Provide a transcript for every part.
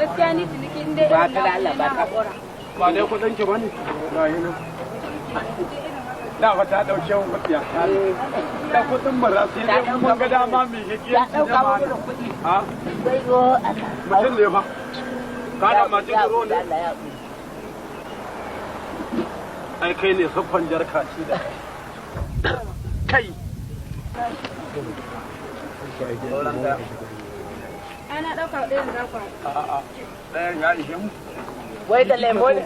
Gaskiya ni ciniki in dai Ba irin ta da naku Allah, ne ba na ta. haƙura. Ba dai kudin ki bane. Ga yi nan. Da fa ta dauke mu kuɗi ta. Da kudin mara sai dai mun ga dama mai Ya hikiyanci ɗauka mu jama'a. irin kuɗi. Ha? Wai yo Allah. Mutum ne fa. Ka da mace Ya duro ne. Allah ya haƙuri. Ai kai ne siffan jarka ci da kai. Sauran ɗaya. Ai na ɗauka ɗayan za ku haɗu. A'a, ɗayan ya ishe mu. Wai da lemo ne?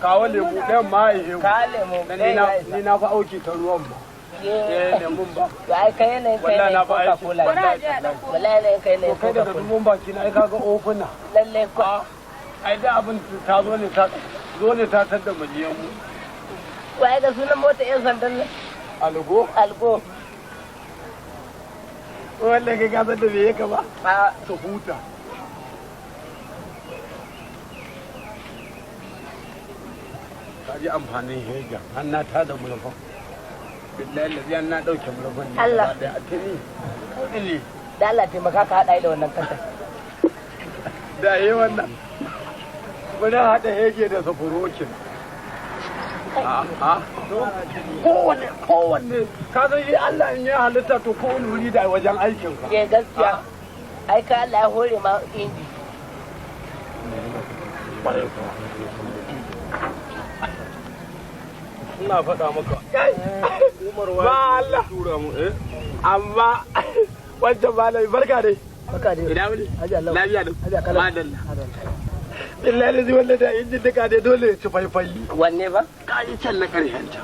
Kawo lemu, ɗayan ma ya ishe mu. Ka lemo. Dan ɗaya ni na ya isa. Ni na fa auki ta ruwan ba. Eh, lemun ba. To ai kai yanayin kai Wallahi na yanayin fa aiki. Coca-Cola. Bari a je a ɗauko. Wallahi yanayin kai To yanayin kai daga Coca-Cola. dubun baki na ai kaga ofuna. Lalle ko. Ai da abin ta zo ne ta zo ne ta tadda miliyan mu. Wai ga sunan mota 'yan sandan nan. Algo. Algo. Wanda kai ka san da me yake ba. A Su huta. Ka ji amfanin hega, har na tada mulfan. Billahi lazi an na ɗauke mulfan ne. Allah. Gaba ɗaya. A tuni. Tuni. Da Allah taimaka ka haɗa da wannan kanta. Da yi wannan. Muna haɗa hege da safurokin. A'a. Kowanne, kowanne, ka san shi Allah in ya halitta to kowanne wuri da wajen aikinsa. Ke gaskiya. Ai ka Allah ya hore ma inji. Ƙwarai kuwa. Ina faɗa maka. Umar Ba wa Allah. tura mu eh. Amma wancan malami, barka dai. Barka dai. Ina wuni? Haji Allah. Lafiya da Haji Kala. madalla. Billahi lazi wanda da injin duka dai dole ya ci faifayi. Wanne ba? Ka yi can na ƙarshen ta.